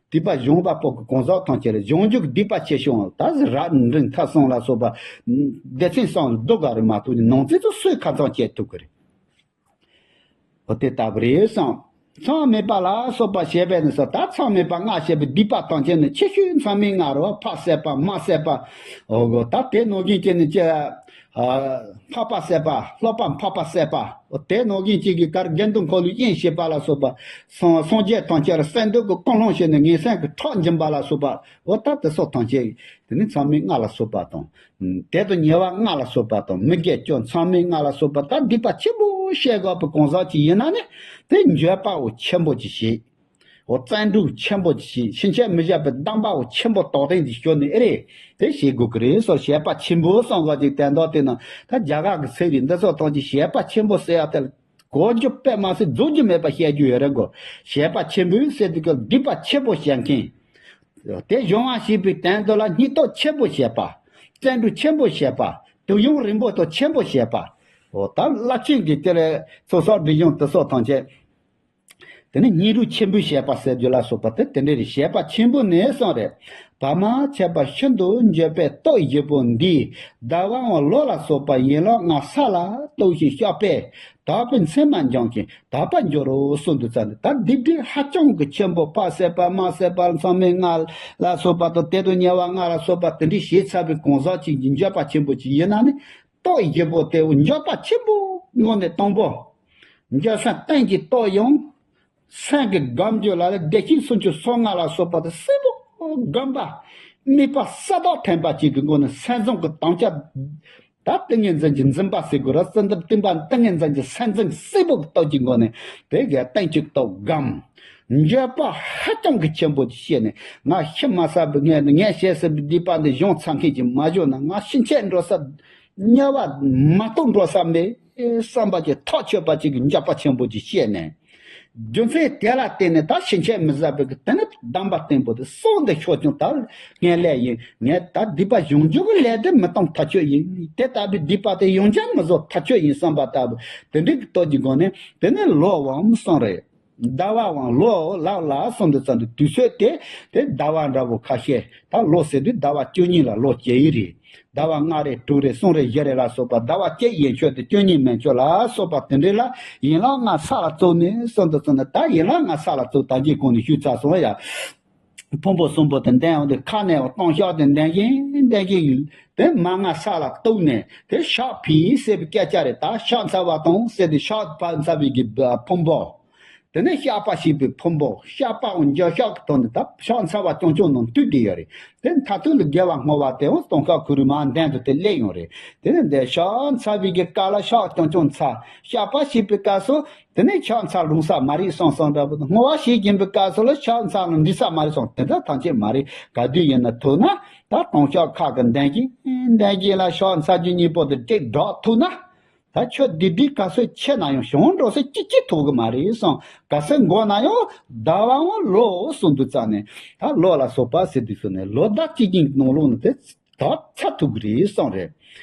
སྡིག་པ་སྦྱོང་བ་པོ་གི་གང་ཟག་ཐམས་ཅད་ལ་སྦྱོང་རྒྱུ་གི་སྡིག་པ་ཆེ་ཆུང་ད་རབ་འབྲིང་ཐ་གསུམ་ལ་སོགས་པ་སྡེ་ཚན་གསུམ་ལ་བསྡུ་ག་རེ་མ་གཏོགས་ནང་ཚན་ཚོ་སུས་ཁ་ཚང་བྱེད་ཐུབ་ཀྱི་རེད། འོ་དེ་ལྟ་བུ་རེད་བསམ། མཚམས་མེད་པ་ལ་སོགས་པ་ཞེས་པས་ནི་སོ་ད་མཚམས་མེད་པ་ལྔ་ཞེས་པའི་སྡིག་པ་དང་བཅས་ནི་ཆེ་ཤོས་མཚམས་མེད་ལྔ་རེད་བ། ཕག་བསད་པ་དམག་བསད་པ། འོ་ད་དེ་ནང་བཞིན་བྱས་ནས་ཅི། འཕགས་པ་བསད་པ་ལྷག་པར་འཕགས་པ་བསད་པ། འོ་དེ་ནང་བཞིན་བྱས་ཀྱི་གར་དགེ་འདུན་འཁོར་ལོས་དབྱེན་བྱེད་པ་ལ་སོགས་པ། སངས་སངས་རྒྱས་དང་བཅས་ལ་གསོན་འདུག་གི་ཀུན་སློང་བྱས་ནས་ངན་སེམས་ཀྱི་ཁྲག་འབྱིན་པ་ལ་སོགས་པ། འོ་ད་དེ་སོགས་དང་བཅས་དེ་ནི་མཚམས་མེད་ལྔ་ལ་སོགས་པ་དང་། དེ་དང་ཉེ་བ་ལྔ་ལ་སོགས་པ་དང་མི་དགེ་བཅུ་མཚམས་མེད་ལྔ་ལ་སོགས་པ་ད་སྡིག་པ་ཆེན་པོ་བཤད་དགོས་པའི་གང་ཟག་ཅིག་ཡིན་ན་ནི་དེ་འགྱོད་པའོ་ཆེན་པོ་ཅིག་བྱེད། འོ་བརྩོན་འགྲུས་ཆེན་པོ་ཅིག་བྱེད། ཕྱིན་ཆད་མི་བྱེད་པའི་གདམས་པའོ་ཆེན་པོ་རྟོགས་ལྡན་ཅིག་བྱོས་ནས་ཨེ་རེད་དེ་བྱེད་དགོས་ཀྱི་རེད་སོགས་བྱེད་པ་ཆེན་པོ་གསུངས་པ་ཅིག་དོན་དག་དེ་ན་ད་རྒྱ་གར་གྱི་ཚིག་རིགས་འདི་ཚོ་ཐམས་ཅད་བྱེད་པ་ཆེན་པོ་ཟེར་ཡ་དེ་ལ། གོ་རྒྱུ་དཔེ་མ་ཟད་རྫོགས་རྒྱུ་མེད་པ་བཤད་རྒྱུ་ཡོད་རེད་གོ། བྱེད་པ་ཆེན་པོས་ཟེར་དུས་ཀྱི་སྡིག་པ་ཆེན་པོ་བཤད་མཁན། དེ་སྦྱོང་བ་བྱེད་པའི་དོན་དུ་ལ་སྙིང་སྟོབས་ཆེན་པོ་བྱེད་པ། བརྩོན་འགྲུས་ཆེན་པོ་བྱེད་པ། དུས་ཡུན་རིང་པོ་དང་ཆེན་པོ་བྱེད་པ། འོ་ད་རླབས་ཆེན་གྱི་དེ་ལས་ཚོགས་བསགས་སྒྲིབ་སྦྱོང་དེ་སོགས་ཐམས་ཅད། དེ་ནས་སྙིང་རུས་ཆེན་པོས་བྱེད་པ་ཟེར་རྒྱུ་ལ་སོགས་པ་དེ་དེ་འདྲ་རེད། བྱེད་པ་ཆེན་པོ་ནས་གསུངས་རེད། བར་མ་ཆད་པ་ཤིན་ཏུ་འགྱོད་པའི་སྟོབས་བཞི་པོ་འདིས། ཟླ་བའམ་ལོ་ལ་སོགས་པ་ཡན་ལག་ལྔ་ས་ལ་གཏོགས་ཤིང་བཤགས་པས་དག་པའི་མཚན་མ་འབྱོངས་ཤིང་དག་པར་འགྱུར་རོ་གསུངས་འདུག་ཙང་ནས་ད་སྡིག་སྒྲིབ་ཧ་ཅང་གི་ཆེན་པོ་ཕག་བསད་པ་དམག་བསད་པ་མཚམས་མེད་ལྔ་ལ་སོགས་པ་དང་དེ་དང་ཉེ་བ་ལྔ་ལ་སོགས་པ་དེ་འདྲའི་བྱས་ཚར་བའི་གང་ཟག་ཅིག་གི་འགྱོད་པ་ཆེན་པོ་ཅིག་ཡིན་ན་ནི་སྟོབས་བཞི་པོ་དེ་འགྱོད་པ་ཆེན་པོ་སྔོན་ནས་དང་པོ། འགྱོད་སེམས་གཏིང་གི་སྟོབས་ཡང་། སེམས་ཀྱི་སྒོམ་རྒྱུ་ལ་ལ་བདེ་གཤེགས་སུམ་ཅུ་སོ་ལྔ་ལ་སོགས་པ་དང་གསལ་པོ་སྒོམ་པ། དམིགས་པ་གསལ་དག་ཐེམ་པ་གཅིག་གི་སྒོ་ནས་སེམས་བཟང་གི་དམ་བཅའ། ད་ཏིང་ངེ་འཛིན་གྱི་འཛིན་པ་ཟེར་དགོས་ར། བརྩོན་འགྲུས་བསྟན་པ་ཏིང་ངེ་འཛིན་གྱི་སེམས་འཛིན་གསལ་པོ་གི་སྟོབས་ཀྱི་སྒོ་ནས་དེ་གའི་གཏིང་གཅིག་ཏུ་སྒོམ། འགྱོད་པ་ཧ་ཅང་གི་ཆེན་པོ་ཅིག་བཤད་ནས་ང་ཤི་མ་ཟ་བའི་ངས་ནི་ངས་བྱས་ཟིན་པའི་སྡིག་པ་འདི་སྦྱོང་ཚར་མཁན་ཅིག་མ་བྱུང་ན་ང་ཕྱིན་ཆད་འགྲོ་ས་དམྱལ་བ་མ་གཏོགས་འགྲོ་ས་མེད། བསམ་པ་ཅིག་ཐག་ཆོད་པ་ཅིག་གི་འགྱོད་པ་ཆེན་པོ་ཅིག་བཤད་ནས། རྒྱུ་མཚན་དེ་ལ་བརྟེན་ནས་ད་ཕྱིན་ཆད་མི་ཟ་བའི་གི་དེ་ནི་གདམས་པ་བརྟན་པོ་དེ་གསུངས་ཏེ་ཤོག་ཅུང་ད་ངས་ལས་ཡིན། ངས་ད་སྡིག་པ་སྦྱོང་རྒྱུ་གི་ལས་དེ་མི་གཏོང་ཐག་ཆོད་ཡིན། དེ་ལྟ་བུའི་སྡིག་པ་དེ་ཡང་བསྐྱར་མི་བཟོ་ཐག་ཆོད་ཡིན་བསམ་པ་ལྟ་བུ་དེ་འདྲའི་གི་སྟོབས་ཀྱི་སྒོ་ནས་དེ་ནི་ལོ་བའམ་གསུངས་རེད། ཟླ་བའང་ལོ་ལགས་ལ་གསུངས་དུས་ཙམ་དུ་དུས་ཚོད་དེ་དེ་ཟླ་བ་འདྲ་བོ་ཁ་ཤས། ད་ལོ་ཟེར་དུས་ཟླ་བ་བཅུ་གཉིས་ལ་ལོ་བྱེད་ཡི་རེད། ཟླ་བ་ལྔ་རེ་དྲུག་རེ་གསུམ་རེ་བཞི་རེ་ལ་སོགས་པ་ཟླ་བ་གཅིག་ཡན་ཆོད་དེ་བཅུ་གཉིས་མན་ཆོད་ལ་སོགས་པ་དེ་འདྲ་ལ་ཡན་ལག་ལྔ་ས་ལ་བཙུགས་ནས་གསུངས་དུས་ཙམ་དུ་ད་ཡན་ལག་ལྔ་ས་ལ་བཙུགས་ད་གིན་གོང་ནས་ཞུས་ཚར་སོང་ཡ། ཕུང་པོ་གསུམ་པོ་དེ་འདོན་འོང་དུས་ཁ་ནས་ལྟུང་བཤགས་དེ་འདོན་བཞིན་འདོན་བཞིན་དེ་མར་ལྔ་ས་ལ་གཏུགས་ནས་དེ་བཤགས་ཕུལ་ཟེར་བའི་སྐད་ཆ་རེད། ད་བཤགས་ཚར་བ་དང་ཟེར་དུས་བཤགས་ཚར་བའི་གི་ཕུང་པོ། དེ་ནས་བཤགས་པ་ཞེས་པའི་ཕུང་པོ་བཤགས་པའང་འགྱོད་བཤགས་ཀྱི་ཐོག་ནས་ད་བཤགས་ཚར་བ་རྐྱང་རྐྱང་ནང་བསྡུས་བསྡད་ཡོད་རེད། དེ་མཐར་ཐུག་ལ་དགེ་བ་བསྔོ་བ་དེའང་ལྟུང་བཤགས་ཁོ་རང་མར་འདོན་དུ་དེ་སླེབས་ཡོང་རེད། དེ་ནས་འདི་བཤགས་ཚར་བའི་གི་སྐབས་ལ་བཤགས་རྐྱང་རྐྱང་ཚར། བཤགས་པ་ཞེས་པའི་སྐབས་སུ་དེ་ནས་བཤགས་ཚར་རུང་ས་མ་རེད་བསམ་བསམ་འདྲ་པོ་དང་བསྔོ་བ་ཞེས་བགྱིས་པའི་སྐབས་སུ་ལ་བཤགས་ཚར་ལ་འགྲིག་ས་མ་རེད་བསམ་དེ་འདྲ་ཐམས་ཅད་མ་རེད། ག་དུས་ཡིན་ན་ཐུག་ན་ད་ལྟུང་བཤགས་ཁག་གི་འདོན་གྱིན་འདོན་གྱིན་ལ་བཤགས་ཚར་རྒྱུ་གཉིས་པོ་དེ་ཏིག་སྒྲོག་ཐུག་ན། ད་ཁྱོད་སྡིག་སྒྲིབ་ག་ཚོད་ཆེ་ན་ཡང་བྱང་འགྲོ་ས་ཅི་ཅི་ཐུག་གི་མ་རེད་བསམ། ག་ཚོད་འགོར་ན་ཡང་ཟླ་བའང་ལོ་གསུངས་དུས་ཙམ་ནས་ད་ལོ་ལ་སོགས་པ་ཟེར་དུས་ཙམ་ནས་ལོ་ཟླ་གཅིག་གི་ནང་ལོགས་ནས་དེ་ད་ཚར་ཐུབ་ཀྱི་རེད་བསམ་རེད།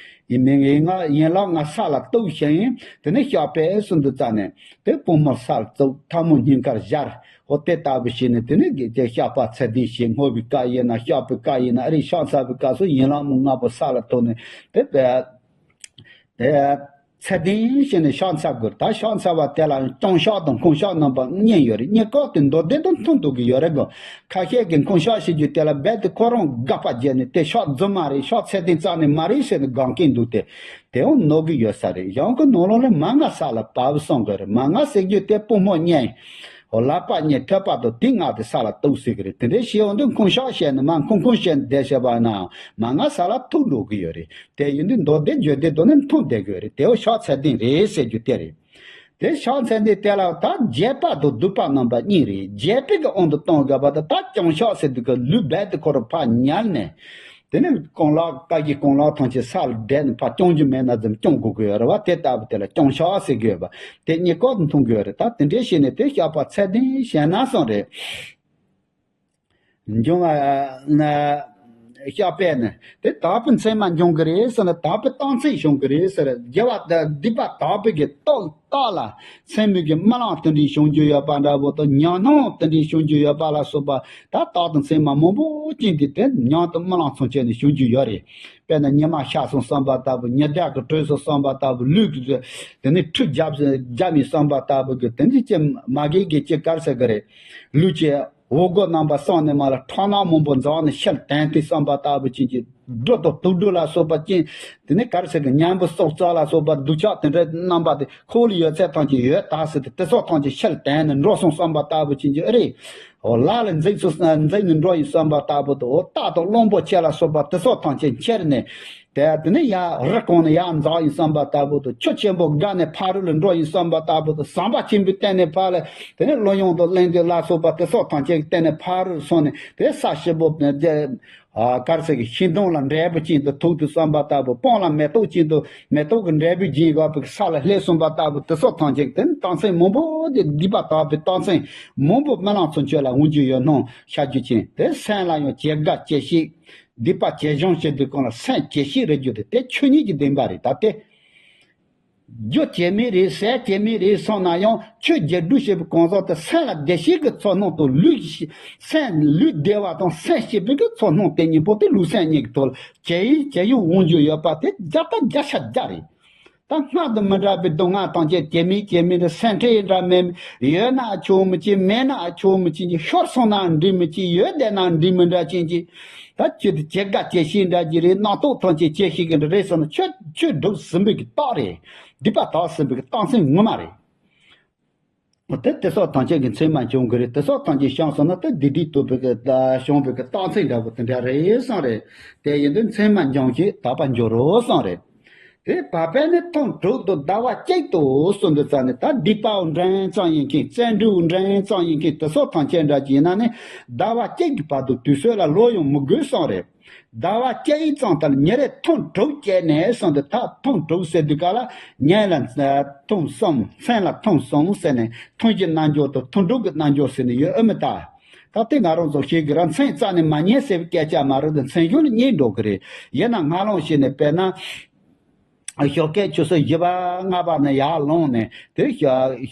ཡིན་མིན་ཡིན་ང་ཡན་ལག་ལྔ་ས་ལ་གཏུགས་ཤིང་དེ་ནས་བཤགས་པས་གསུངས་དུས་ཙམ་ནས་དེ་དཔུང་མོ་ས་ལ་བཙུགས་ཐལ་མོ་སྙིང་གར་སྦྱར། འོ་དེ་ལྟ་བུ་བྱས་ནས་དེ་ནས་དགེ་བཤགས་པ་ཚད་ལྡན་བྱས་བསྔོ་བའི་སྐབས་ཡིན་ན་བཤགས་པའི་སྐབས་ཡིན་ན་ཨ་རིག་བཤགས་ཚར་བའི་སྐབས་སུ་ཡན་ལག་མ་ལྔ་པོ་ས་ལ་གཏུགས་ནས་དེ་བས། དེ་ཚད་ལྡན་བྱས་ནས་བཤགས་ཚར་དགོས། ད་བཤགས་ཚར་བ་དེ་ལ་ལྟུང་བཤགས་དང་འཁོར་བཤགས་རྣམ་པ་གཉིས་ཡོད་རེད། གཉིས་ཀ་དེ་མདོ་སྡེ་དང་མཐུན་འདུག་གི་ཡོད་རེད་གོ། ཁ་ཤས་ཀྱིས་འཁོར་བཤགས་བྱེད་རྒྱུ་དེ་ལ་རྦད་དེ་ཁོ་རང་དགག་པ་བརྒྱབ་ནས་དེ་བཤགས་རྫུན་མ་རེད། བཤགས་ཚད་ལྡན་རྩ་ནས་མ་རེད་ཟེར་ནས་དགག་མཁན་འདུག་སྟེ། དེའང་ནོར་གི་ཡོད་ས་རེད། གཞུང་གི་ནང་ལོགས་ལ་མ་ལྔ་ས་ལ་བབས་གསུང་གི་རེད། མ་ལྔ་ཟེར་རྒྱུ་དེ་དཔུང་མོ་གཉིས། ལག་པ་གཉིས་ཐོད་པ་དང་དེ་མངགས་ཏེ་ས་ལ་གཏུགས་ཟེར་གི་རེད། དེ་འདྲའི་བྱས་ཡོང་དུས་འཁོན་ཤག་བྱས་ནས་མར་འཁོན་འཁོན་བྱས་ནས་བསྡད་བྱས་པ་ན་མར་ང་ས་ལ་ཐུག་འགྲོ་གི་ཡོད་རེད། དེ་ཡིན་དུས་མདོ་སྡེ་བརྗོད་བདེ་དོ་ནི་མཐོང་བསྡད་གི་ཡོད་རེད། དེ་བོ་ཤག་ཚད་ལྡན་རེད་ཟེར་རྒྱུ་དེ་རེད། དེ་ཤག་ཚད་ལྡན་དེ་ལ་ད་རྒྱས་པ་དང་བསྡུས་པ་རྣམ་པ་གཉིས་རེད། རྒྱས་པའི་གི་དབང་དུ་གཏོང་དགོས་པ་དང་ད་རྐྱང་ཤག་ཟེར་དུས་ཀྱི་ལུས་རྦད་དེ་ཁོ་རང་ཕར་ཉལ་ནས། དེ་ནས་རྐང་ལག་རྐང་གི་རྐང་ལག་ཐམས་ཅད་ས་ལ་བསྡད་ནས་ཕར་རྐྱང་རྒྱུ་མེད་ན་ཙམ་རྐྱང་དགོས་ཀྱི་ཡོད་རེད་བ། དེ་ལྟ་བུ་དེ་ལ་རྐྱང་ཤག་ཟེར་གྱི་ཡོད་པ་དེ་གཉིས་ཀ་དང་མཐུན་གྱི་ཡོད་རེད། ད་དེ་འདྲའི་བྱས་ནས་དེ་ཤག་པ་ཚད་ལྡན་བྱས་ན་སོང་རེད། འབྱུང་བ་ན་ཤག་པས་ནི་དེ་དག་པའི་མཚན་མ་འབྱུང་གི་རེད་ཟེར་ན་དག་པའི་རྟགས་མཚན་བྱུང་གི་རེད་ཟེར། རྒྱལ་བ་སྡིག་པ་དག་པའི་གི་རྟགས་རྟགས་ལ་མཚན་མོའི་གི་རྨི་ལམ་དེ་འདྲའི་བྱུང་རྒྱུ་ཡོད་པ་འདྲ་བོ་དང་ཉམས་སྣང་དེ་འདྲའི་བྱུང་རྒྱུ་ཡོད་པ་ལ་སོགས་པ་ད་རྟགས་དང་མཚན་མ་མང་པོ་ཅན་གྱི་དེ་ཉམས་དང་རྨི་ལམ་ཚུན་ཆད་ནས་བྱུང་རྒྱུ་ཡོད་རེད། དཔེར་ན་ཉི་མ་ཤར་སོང་བསམ་པ་ལྟ་བུ། ཉི་ཟླ་གི་དྲོས་སོང་བསམ་པ་ལྟ་བུ། ལུས་ཀྱི་དེ་ནས་ཁྲུས་བརྒྱབ་བརྒྱབ་ཡིན་བསམ་པ་ལྟ་བུ་གི་དེ་འདྲའི་ཅི་མ་གི་གི་ཅི་གར་ཟེར་གི་རེད། ལུས་ཀྱི་འོ་སྐོལ་རྣམ་པ་སངས་ནས་མར་ལ་ཁྲག་སྣ་མང་པོ་འཛག་ནས་ཕྱིར་དོན་ཏེ་བསམ་པ་ལྟ་བུ་ཅན་གྱི་སྒྲོ་དང་དུག་སྦྲུལ་ལ་སོགས་པ་ཅན། དེ་ནས་གར་ཟེར་གི་གཉན་པོ་སྲོག་རྩ་ལ་སོགས་པ་སྡུག་ཅག་དེ་འདྲའི་རྣམ་པ་དེ་ཁོ་ལ་ཡོད་ཚད་ཐམས་ཅད་ཡོད་ད་ཟེར་ཏེ་དེ་སོགས་ཐམས་ཅད་ཕྱིར་དོན་ནས་འགྲོ་སོང་བསམ་པ་ལྟ་བུ་ཅན་གྱི་ཨེ་རེད། འོ་ལ་ལ་འཛེགས་སུ་འཛེགས་ནས་འགྲོ་ཡིན་བསམ་པ་ལྟ་བུ་དང་། འོ་རྟ་དང་གླང་པོ་ཆེ་ལ་སོགས་པ་དེ་སོགས་ཐམས་ཅད་ཁྱེར་ནས། དེ་དེ་ནས་ཡར་རི་གོང་ནས་ཡར་འཛེགས་ཡིན་བསམ་པ་ལྟ་བུ་དང་། ཆུ་ཆེན་པོ་བརྒལ་ནས་ཕ་རོལ་ལ་འགྲོ་ཡིན་བསམ་པ་ལྟ་བུ་དང་། ཟམ་པ་ཆེན་པོའི་སྟེང་ནས་ཕར་ལ་དེ་ནས་གླུ་དབྱངས་དང་གླེང་བརྗོད་ལ་སོགས་པ་དེ་སོགས་ཐམས་ཅད་ཀྱི་སྟེང་ནས་ཕ་རོལ་སོང་ནས་དེ་ས་ཞིབ་པོ་དེ། ཨ་གར་ཟེར་གི་ཤིང་སྡོང་ལ་འབྲས་བུ་ཅན་དུ་ཐུག་དུས་བསམ་པ་ལྟ་བུ། སྤང་ལ་མེ་ཏོག་ཅན་དུ་མེ་ཏོག་གི་འབྲས་བུ་རྒྱས་དགོས་པའི་ས་ལ་སླེབས་སོང་བ་ལྟ་བུ་དེ་སོགས་ཐམས་ཅད་དེ་ནི་རྟགས་མཚན་མང་པོ་དེ་སྡིག་པ་དག་པའི་རྟགས་མཚན་མང་པོ་རྨི་ལམ་ཚུན་ཆད་ལ་འོང་རྒྱུ་ཡོད་སྣང་ཤར་རྒྱུ་ཅན། དེ་སེམས་ལ་ཡང་བྱེད་དགའ་བྱེད་ཤེས། སྡིག་པ་བྱེད་སྦྱོང་བྱེད་དུས་གང་ལ་སེམས་བྱེད་ཤེས་རེད་རྒྱུ་དེ་དེ་ཆོས་ཉིད་ཀྱི་བདེན་པ་རེད། ད་དེ། རྒྱུ་བྱེད་མེད་རེད། ཟས་བྱེད་མེད་རེད་སོང་ན་ཡང་ཆོས་བྱེད་སྒྲུབ་བྱེད་པའི་གང་ཟག་དེ་སེམས་ལ་བདེ་གཤེགས་ཀྱི་ཚོར་སྣང་དང་ལུས་ཤི་སེམས་ལུས་བདེ་བ་དང་སེམས་སྐྱིད་པའི་གི་ཚོར་སྣང་དེ་གཉིས་པོ་དེ་ལུས་སེམས་གཉིས་ཀྱི་ཐོག་ལ་བྱེད་ཡིན་བྱེད་ཡུལ་འོང་རྒྱུ་ཡོད་པ་དེ་བརྒྱ་དང་བརྒྱ་ཆ་བརྒྱ་རེད། ད་སྔར་དང་མི་འདྲ་བའི་སྡུག་བསྔལ་དང་བཅས་བྱེད་མེད་བྱེད་མེད་རེད། སེམས་ཁྲལ་འདྲ་མེད། ཡོད་ན་ཆོག་མི་བྱེད། མེད་ན་ཆོག་མི་བྱེད། ཤོར་སོང་ན་འགྲིག་མི་བྱེད། ཡོད་བསྡད་ན་འགྲིག་མི་འདྲ་ཅན་གྱི། ད་ཁྱོད་དེ་བྱེད་དགའ་བྱེད་ཤེས་འདྲ་གྱི་རེད། རྣམ་རྟོག་ཐམས་ཅད་བྱེད་ཤེས་ཀྱི་འདྲ་རེད་ཟེར་ན་ཆོས་ཆོས་སྒྲུབ་ཟིན་པའི་གི་རྟགས་རེད། སྡིག་པ་དག་ཟིན་པའི་གི་རྟགས་མཚན་ངོ་མ་རེད། འོ་དེ་དེ་སོགས་ཐམས་ཅད་ཀྱི་མཚན་མ་འབྱུང་གི་རེད། དེ་སོགས་ཐམས་ཅད་བྱུང་སོང་ན་དེ་སྡིག་སྒྲིབ་དག་པའི་གི་བྱུང་བའི་གི་རྟགས་མཚན་འདྲ་བོ་དེ་འདྲ་རེད་གསུངས་རེད། དེ་ཡིན་དུས་མཚན་མ་འབྱུང་ཞིང་དག་པར་འགྱུར་རོ་གསུངས་རེད། དེ་བ་པས་ནི་ཐུན་དྲུག་ཏུ་ཟླ་བ་གཅིག་ཏུ་གསུངས་འདུག་ཙང་ནས། ད་སྡིག་པའང་འདྲན་ཙམ་ཡིན་མཁན། བརྩོན་འགྲུས་འདྲན་ཙམ་ཡིན་མཁན་དེ་སོགས་ཐམས་ཅད་འདྲ་ཅིག་ཡིན་ན་ནི་ཟླ་བ་གཅིག་གི་བར་དུ་དུས་ཚོད་ལ་ལོ་ཡང་མི་དགོས་གསུངས་རེད། ཟླ་བ་གཅིག་ཙམ་ལྟར་ཉིན་རེ་ཐུན་དྲུག་བྱས་ནས་གསུངས་འདུག་ད་ཐུན་དྲུག་ཟེར་དུས་ག་ལ་ཉིན་ལ་ཐུན་གསུམ་མཚན་ལ་ཐུན་གསུམ་ཟེར་ནས་ཐུན་གྱི་རྣལ་འབྱོར་དང་ཐུན་དྲུག་གི་རྣལ་འབྱོར་ཟེར་ནས་ཡོད་ཨེ་མི་ད། ད་ལྟའི་ང་རང་ཚོ་ཤེས་ཀྱི་ར་མཚན་རྩ་ནས་མ་ཉན་ཟེར་བའི་སྐད་ཆ་མ་རེད་དེ། མཚན་གཞུང་ལ་ཉན་འགྲོ་གི་རེད། ཡིན་ན་ང་རང་ཤེས་ནས་དཔེར་ན། ཞོགས་ཀས་ཆུ་ཚོད་བཞི་པ་ལྔ་པ་ནས་ཡར་ལངས་ནས་དེ་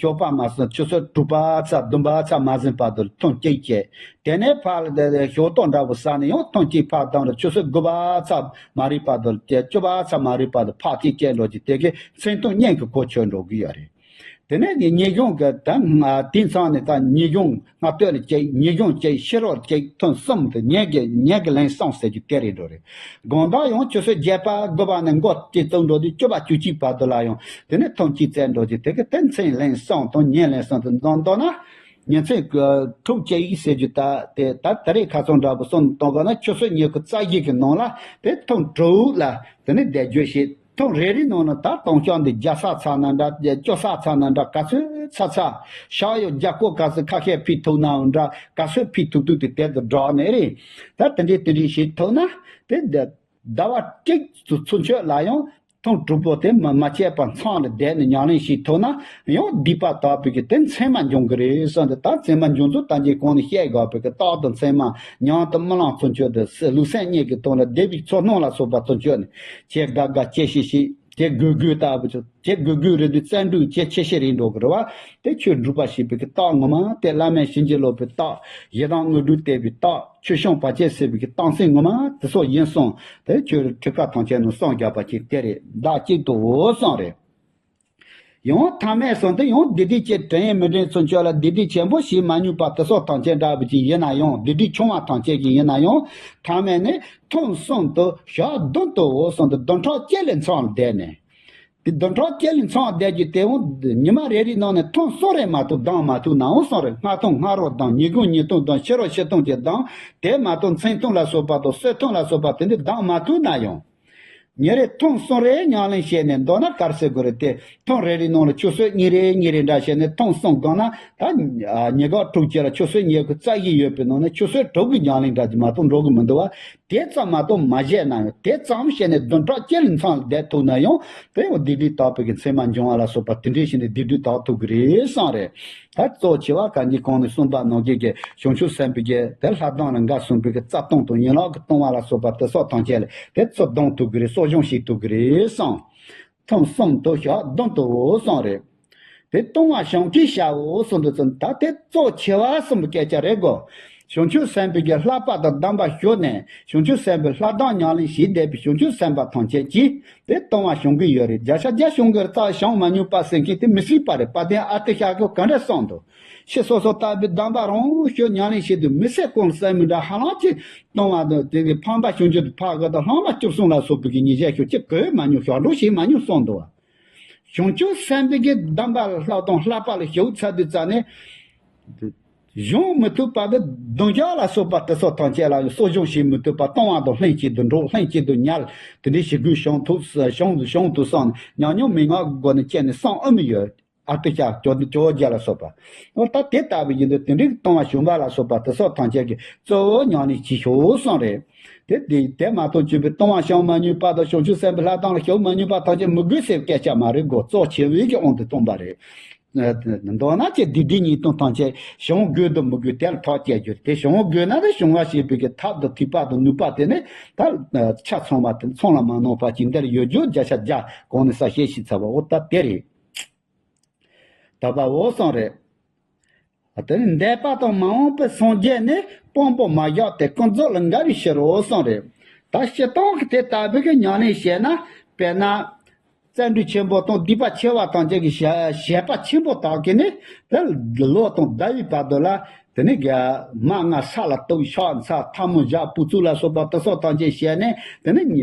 ཞོགས་པ་མ་ཟིན་ཆུ་ཚོད་དྲུག་པ་ཚར་བདུན་པ་ཚར་མ་ཟིན་བར་དུ་ཐུན་གཅིག་བྱས། དེ་ནས་ཕར་ཞོགས་ཏོག་འདྲ་བོ་ཟ་ནས་ཡང་ཐུན་གཅིག་ཕར་བཏང་རེ་ཆུ་ཚོད་དགུ་པ་ཚར་མ་རེད་བར་དུ་བཅུ་པ་ཚར་མ་རེད་བར་དུ་ཕར་གཅིག་བྱས་འགྲོ་གི། དེ་གའི་མཚན་ཐུན་གཉིས་ཀྱི་གོ་ཆོད་འགྲོ་གི་ཡོད་རེད། དེ་ནས་ཉིན་གུང་གི་ད་དེང་སང་ནས་ད་ཉིན་གུང་སྔ་སྟོད་ལ་གཅིག་ཉིན་གུང་གཅིག་ཕྱི་རོལ་གཅིག་ཐུན་གསུམ་དེ་ཉིན་གྱི་ཉིན་གྱི་ལན་གསུམ་ཟེར་རྒྱུ་དེ་རེད་འགྲོ་རེད། དགོང་དག་ཡང་ཆུ་ཚོད་བརྒྱད་པ་དགུ་པ་ནས་འགོ་བཙུགས་འགྲོ་དུས་བཅུ་པ་བཅུ་གཅིག་བར་དུ་ལ་ཡང་དེ་ནས་ཐུན་གཅིག་བྱས་འགྲོ་རྒྱུ་དེ་གི་དེ་མཚན་ལན་གསུམ་དང་ཉིན་ལན་གསུམ་དུ་འདོན་འདོན་ན། ཉིན་མཚན་ཐུན་གཅིག་ཟེར་རྒྱུ་ད་དེ་ད་ད་རེས་ཁ་སང་འདྲ་པོ་གསུམ་གཏོང་དགོས་ན་ཆུ་ཚོད་ཉི་ཤུ་རྩ་བཞི་གི་ནང་ལ་དེ་ཐུན་དྲུག་ལ་དེ་ནས་བསྡད་རྒྱུ་ཞིག་ཐུན་རེ་རེའི་ནང་ན་ད་ལྟུང་བཤགས་འདི་བརྒྱ་ཚར་ཚར་ན་འདྲ། བཅུ་ཚར་ཚར་ན་འདྲ། ག་ཚོད་ཚར་ཚར། ཞག་ཡོད་རྒྱ་སྐོར་ག་ཚོད་ཁ་ཤས་ཕུལ་ཐུབ་ནའང་འདྲ། ག་ཚོད་ཕུལ་ཐུབ་ཐུབ་དེ་དེ་དུ་སྒྲོག་ནས་རེད། ད་དེ་འདྲའི་དེ་འདྲའི་བྱེད་ཐུབ་ན་དེ་ཟླ་བ་གཅིག་ཚུན་ཚོད་ལ་ཡང་ཐུན་དྲུག་པོ་དེ་མ་མ་བྱས་པར་མཚམས་ལ་བསྡད་ནས་ཉམས་ལེན་བྱེད་ཐུབ་ན་ཡང་སྡིག་པ་དག་པའི་གི་དེ་མཚན་མ་འབྱུང་གི་རེད་བསམ་སྟེ། ད་མཚན་མ་འབྱུང་ཚུལ་ད་གིན་གོང་ནས་བཤད་དགོས་པའི་གི་རྟགས་དང་མཚན་མ་ཉམས་དང་རྨི་ལམ་ཚུན་ཆོད་དུ་ལུས་སེམས་གཉིས་ཀྱི་དོན་ལ་བདེ་བའི་ཚོར་སྣང་ལ་སོགས་པ་ཚུན་ཆོད་ནས། བྱེད་དགའ་དགའ་བྱེད་ཤེས་ཤེས། བྱེད་དགོས་དགོས་ལྟ་བུ་ཚོ། བྱེད་དགོས་དགོས་རེད་དུས་བརྩོན་འགྲུས་བྱེད་ཤེས་ཤེས་རེད་འགྲོ་གི་རེད་བ། དེ་ཆོས་སྒྲུབ་པ་ཞེས་པའི་གི་རྟགས་ངོ་མ་དེ་བླ་མས་བྱིན་གྱིས་རློབ་པའི་རྟགས། ཡི་དམ་དངོས་གྲུབ་སྟེར་བའི་རྟགས། ཆོས་སྐྱོང་བར་ཆད་སེལ་བའི་གི་རྟགས་མཚན་ངོ་མ་དེ་ཚོ་ཡིན་གསུངས། དེ་ཆོས་ཁྲིད་ཀ་ཐམས་ཅད་ནང་གསུངས་བཞག་པ་ཅིག་དེ་རེད། བདག་གཅིག་ཏུ་འོ་གསུངས་རེད། ཡང་ཐ་མས་གསུངས་ཏེ། ཡང་སྡིག་སྒྲིབ་ཀྱི་དྲན་ཡས་མི་དྲན་ཚུན་ཆོད་ལ་སྡིག་སྒྲིབ་ཆེན་པོ་ཞིག་མ་མྱོང་པ་དེ་སོགས་ཐམས་ཅད་འདྲ་བུ་ཅིག་ཡིན་ན་ཡང་། སྡིག་སྒྲིབ་ཆུང་བ་ཐམས་ཅད་ཀྱི་ཡིན་ན་ཡང་། ཐ་མས་ནི་ཐུན་གསུམ་དུ་ཞག་བདུན་དུ་འོ་གསུངས་ཏེ་བདུན་ཕྲག་གཅིག་ལ་མཚམས་བསྡད་ནས། དེ་བདུན་ཕྲག་གཅིག་ལ་མཚམས་བསྡད་རྒྱུ་དེ་འོང་ཉི་མ་རེ་རེའི་ནང་ནས་ཐུན་གསུམ་རེ་མ་གཏོགས་ལྡང་མ་ཐུབ་ན་འོང་གསུངས་རེད། སྔ་ཐུན་སྔ་རོ་ལྡང་། ཉིན་གུང་ཉིན་ཐུན་ལྡང་། ཕྱི་རོ་ཕྱི་ཐུན་གྱི་ལྡང་། དེ་མ་གཏོགས་མཚན་ཐུན་ལ་སོགས་པ་དང་གསོལ་ཐུན་ལ་སོགས་པ་དེ་འདྲ་ལྡང་མ་ཐུབ་ན་ཡང་། ཉིན་རེ་ཐུན་གསུམ་རེ་ཉམས་ལེན་བྱས་ནས་འདོན་ན་ག་རེ་ཟེར་དགོས་རེད་དེ། ཐུན་རེ་རེའི་ནང་ལ་ཆུ་ཚོད་གཉིས་རེ་གཉིས་རེ་འདྲ་བྱས་ནས་ཐུན་གསུམ་བསྡད་ན་ད་ཉིན་གུང་དྲུག་ཅུ་ལ་ཆུ་ཚོད་ཉི་ཤུ་རྩ་བཞི་ཡོད་པའི་ནང་ནས་ཆུ་ཚོད་དྲུག་གི་ཉམས་ལེན་འདྲ་ཅིག་མ་གཏོགས་འགྲོ་གི་མི་འདུག་བ། དེ་ཙམ་མ་གཏོགས་མ་བྱས་ན་ཡང་དེ་ཙམ་བྱས་ནས་བདུན་ཕྲག་གཅིག་ལ་མཚམས་བསྡད་ཐུབ་ན་ཡང་དེ་ཡང་སྡིག་སྒྲིབ་དག་པའི་གི་མཚན་མ་འབྱུང་བ་ལ་སོགས་པ་དེ་འདྲའི་ཞིག་ནས་སྡིག་སྒྲིབ་དག་ཐུབ་ཀྱི་རེད་བསམ་རེད། ད་གཙོ་ཆེ་བ་གང་ཅི་གོང་ནས་གསུངས་པ་ནང་བཞིན་གྱི་བྱང་ཆུབ་སེམས་དཔའི་གི་དེ་ལྷ་གདམས་ལ་འགའ་གསུངས་པའི་གི་རྩ་ལྟུང་དང་ཡན་ལག་གི་ལྟུང་བ་ལ་སོགས་པ་དེ་སོགས་ཐམས་ཅད་ལ་དེ་ཚོ་སྡོམ་ཐུབ་ཀྱི་རེད། གསོ་སྦྱོང་བྱེད་ཐུབ་ཀྱི་རེད་བསམ། ཐུན་གསུམ་དུ་ཞག་བདུན་དུའོ་གསུངས་རེད། དེ་ལྟུང་བ་བྱང་གིས་བྱའོ་གསུངས་འདུག་ཙང་ད་དེ་གཙོ་ཆེ་བ་གསུམ་པོ་སྐད་ཆ་རེད་གོ། བྱང་ཆུབ་སེམས་དཔའི་གི་བསླབ་པ་དང་གདམས་པ་ཞུས་ནས་བྱང་ཆུབ་སེམས་དཔའི་ལྷ་གདམས་ཉམས་ལེན་བྱས་བསྡད་པའི་བྱང་ཆུབ་སེམས་དཔའ་ཐམས་ཅད་ཀྱིས་དེ་ལྟུང་བ་བྱང་གི་ཡོད་རེད། བརྒྱ་ཆ་བརྒྱ་བྱང་གི་རེད། རྩ་བ་བྱང་མ་མྱོང་པ་ཟེར་མཁན་དེ་མི་སྲིད་པ་རེད། དཔལ་ལྡན་ཨ་ཏི་ཤ་གིས་ག་འདྲ་གསུངས་འདུག་ཕྱི་སོ་སོ་ལྟ་བུའི་གདམས་པ་རང་ཞུ་ཉམས་ལེན་བྱེད་དུས་མི་ཚེ་གང་སེམས་མི་འདྲ་ཧ་ལམ་གྱི་ལྟུང་བ་དང་དེ་གི་ཕམ་པ་བྱང་ཆུབ་ཏུ་ཕར་གི་དང་ལྷག་མ་བཅུ་གསུམ་ལ་སོགས་པའི་གི་ཉེས་བྱས་ཤོག་ཅིག་གོས་མ་མྱོང་། ཞག་འགྲོ་བྱེད་མ་མྱོང་གསུངས་འདུག་བ། བྱང་ཆུབ་སེམས་དཔའི་གི་གདམས་པ་ལ་བསླབ་དང་བསླབ་པ་ལ་ཞུགས་ཚར་དུས་ཙ་ནས། གཞུང་མི་ཐུབ་པ་དེ་གདུང་རྒྱག་ལ་སོགས་པ་དེ་ཚོ་ཐམས་ཅད་ལ་གསོ་སྦྱོང་བྱེད་མི་ཐུབ་པ། ལྟུང་བ་དང་ལྷན་ཅིག་ཏུ་འགྲོགས། ལྷན་ཅིག་ཏུ་ཉལ། དེ་འདྲའི་ཞི་རྒོལ་བྱུང་ཐུབ་བྱུང་བྱུང་དུ་སོང་ནས་ཉམས་མྱོང་མན་ངག་གི་སྒོ་ནས་སྤྱད་ནས་སངས་ཨ་མི་ཡོད། ཨ་ཏི་ཤ་ཇོ་ཇོ་བོ་རྗེ་ལ་སོགས་པ། འོ་ད་དེ་ལྟ་བུ་ཡིན་དུས་དེ་འདྲའི་ལྟུང་བ་བྱུང་བ་ལ་སོགས་པ་དེ་ཚོ་ཐམས་ཅད་ཀྱི་གཙོ་བོ་ཉམས་ལེན་བྱེད་ཤོག་གསུངས་རེད། དེ་དེ་དེ་མ་གཏོགས་བཅུ་པའི་ལྟུང་བ་བྱང་མ་མྱོང་པ་དང་བྱང་ཆུབ་སེམས་དཔའི་ལྷ་གདམས་ལ་ཞུགས་མ་མྱོང་པ་ཐམས་ཅད་མི་དགོས་ཟེར་བའི་སྐད་ཆ་མ་རེད་གོ། གཙོ་ཆེ་བའི་གི་དབང་དུ་བཏང་པ་རེད། མདོར་ན་ཅི་སྡིག་སྒྲིབ་ཉེས་ལྟུང་ཐམས་ཅད་བྱང་དགོས་དང་མི་དགོས་དེ་ལ་ཐག་བཅད་རྒྱུ་རེད། དེ་བྱང་དགོས་ན་དེ་བྱང་བ་བྱེད་པའི་གི་ཐབས་དང་ཐིགས་པ་དང་ནུས་པ་དེ་ནི་ད་ཆ་ཚང་བ་དེ་ཚང་ལ་མ་ནོར་བ་ཅིག་འདིར་ཡོད་རྒྱུ་བརྒྱ་ཆ་བརྒྱ་གོང་ནས་གསལ་བཤད་ཞུས་ཚར་བ་འོ་ད་དེ་རེད། དག་པའོ་གསུངས་རེད། དེ་ནི་འདས་པ་དང་མ་འོངས་པའི་སངས་རྒྱས་ནི་དཔང་པོ་མ་བཞག་སྟེ་ཀུན་རྫོབ་ལ་འགལ་བའི་ཕྱིར་རོ་གསུངས་རེད། ད་སྤྱིར་བཏང་གི་དེ་ལྟ་བུའི་གི་ཉམས་ལེན་བྱས་ན། དཔེར་ན། བརྩོན་འགྲུས་ཆེན་པོ་དང་སྡིག་པ་ཆེ་བ་དང་བཅས་ཀྱི་བྱ་བྱས་པ་ཆེན་པོ་དག་གིས་ནི་དེ་ལོ་དང་ཟླ་བའི་བར་དུ་ལ་དེ་ནི་ག་མ་ང་ས་ལ་གཏུགས། ཕྱག་འཚལ། ཐལ་མོ་སྦྱར། པུས་བཙུགས་ལ་སོགས་པ་དེ་སོགས་དང་བཅས་བྱས་ནས་དེ་ནི་ཉ།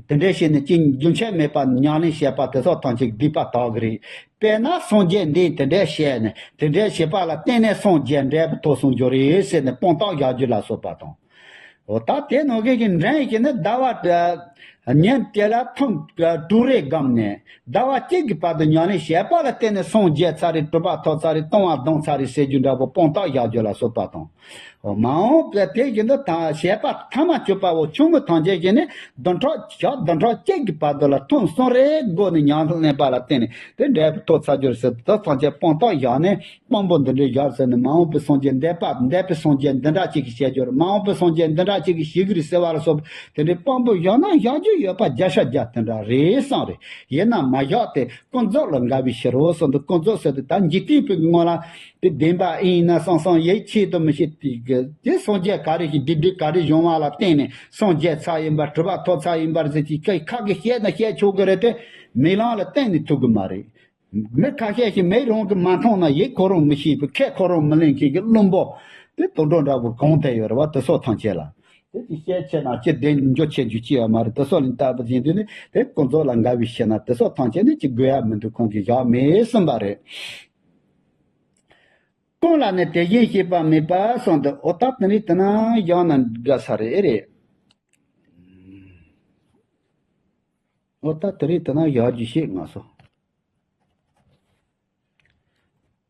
དེ་འདྲའི་བྱས་ནས་ཅི་རྒྱུན་ཆད་མེད་པར་ཉམས་ལེན་བྱས་པ་དེ་ཚོ་ཐམས་ཅད་སྡིག་པ་དག་གི་རེད། དཔེར་ན་སངས་རྒྱས་འདིས་དེ་འདྲའི་བྱས་ནས་དེ་འདྲའི་བྱས་པ་ལ་བརྟེན་ནས་སངས་རྒྱས་འབྲས་བུ་ཐོབ་སོང་རྒྱུ་རེད་ཟེར་ནས་དཔང་རྟགས་བཞག་རྒྱུ་ལ་སོགས་པ་དང་། འོ་ད་དེ་ནང་བཞིན་གྱི་འདྲེན་བྱས་ནས་ཟླ་བ་ཉིན་དེ་ལ་ཐུན་དྲུག་རེ་བསྒོམས་ནས་ཟླ་བ་གཅིག་གི་བར་དུ་ཉམས་ལེན་བྱས་པ་ལ་བརྟེན་ནས་སངས་རྒྱས་ཚར་རེད། གྲུབ་པ་ཐོབ་ཚར་རེད། ལྟུང་བ་བསྡམས་ཚར་རེད་ཟེར་རྒྱུ་འདྲ་པོ་དཔང་རྟགས་བཞག་རྒྱུ་ལ་སོགས་པ་དང་། མ་འོངས་པའི་དེ་བཞིན་དུ་ད་བྱས་པ་ཐ་མ་གྱུར་པ་བོ་ཆུང་ངུ་ཐམས་ཅད་ཀྱིས་ནི་བདུན་ཕྲག་ཞག་བདུན་ཕྲག་གཅིག་གི་བར་དུ་ལ་ཐུན་གསུམ་རེའི་སྒོ་ནས་ཉམས་སུ་ལེན་པ་ལ་བརྟེན་ནས་དེ་འབྲས་བུ་ཐོབ་ཚར་རྒྱུ་རེད་ཟེར་དུས་ཐམས་ཅད་དཔང་རྟགས་བཞག་ནས་དཔང་པོ་འདི་འདྲའི་བཞག་ཟེར་ནས་མ་འོངས་པའི་སངས་རྒྱས་འདས་པ་འདས་པའི་སངས་རྒྱས་འདི་འདྲ་ཅིག་གི་བཤད་རྒྱུ་རེད། མ་འོངས་པའི་སངས་རྒྱས་འདི་འདྲ་ཅིག་གི་བྱེད་ཀྱི་རེད་ཟེར་བ་ལ་སོགས་པ་དེ་འདྲའི་དཔང་པོ་བཞག་ན་བཞག་རྒྱུ་ཡོད་པ་བརྒྱ་ཆ་བརྒྱ་དེ་འདྲ་རེད་བསམ་རེད། ཡིན་ན་མ་བཞག་སྟེ། ཀུན་རྫོབ་ལ་འགལ་བའི་ཕྱིར་རོ་གསུངས་འདུག་ཀུན་རྫོབ་ཟེར་དུས་ད་འཇིག་རྟེན་པའི་ངོ་ལ་དེ་བདེན་པ་ཡིན་ན་བསམ་བསམ་ཡིད་ཆེས་དུ་མི་བྱེད་དེ་དེ་སངས་རྒྱས་ག་རེ་ཞིག་སྡིག་སྒྲིབ་ག་རེ་བྱུང་བ་ལ་བརྟེན་ནས་སངས་རྒྱས་ཚར་ཡིན་པར་གྲུབ་པ་ཐོབ་ཚར་ཡིན་པར་ཟེར་གྱི་ཁ་གི་བཤད་ན་བཤད་ཆོག་གི་རེད་དེ་མིག་ལམ་ལ་བསྟན་ནས་ཐུབ་གི་མ་རེད། མི་ཁ་ཤས་ཤིག་མིག་རང་གིས་མ་མཐོང་ན་ཡིད་ཁོ་རང་མི་ཤེས་པའི་ཁས་ཁོ་རང་མི་ལེན་མཁན་གྱི་བླུན་པོ་དེ་དུད་འགྲོ་འདྲ་པོ་གང་དེ་ཡོད་རེད་བ། དེ་སོགས་ཐམས་ཅད་ལ། དེ་ཅི་བཤད་ཆེ་ན་ཅི་བདེན་འཇོག་ཆེ་རྒྱུ་ཅི་ཡང་མ་རེད། དེ་སོགས་ལ་ལྟ་བུ་ཡིན་དུས་ནི་དེ་ཀུན་རྫོབ་ལ་འགལ་བའི་ཕྱིར་ན་དེ་སོགས་ཐམས་ཅད་ནི་ཅི་དགོས་ཡ་མི་འདུག་ཁོང་གིས་བཞག་མེད་གསུངས་པ་རེད། ཀུན་ལ་ནི་དེ་བཞིན་གཤེགས་པ་མེད་པར་གསུངས་འདུག་འོ་ད་དེ་ནི་དེ་ན་བཞག་ན་དགའ་ས་རེད་ཨེ་རེད། འོ་ད་དེ་རིང་དེ་ན་བཞག་རྒྱུ་ཞིག་ང་སོ།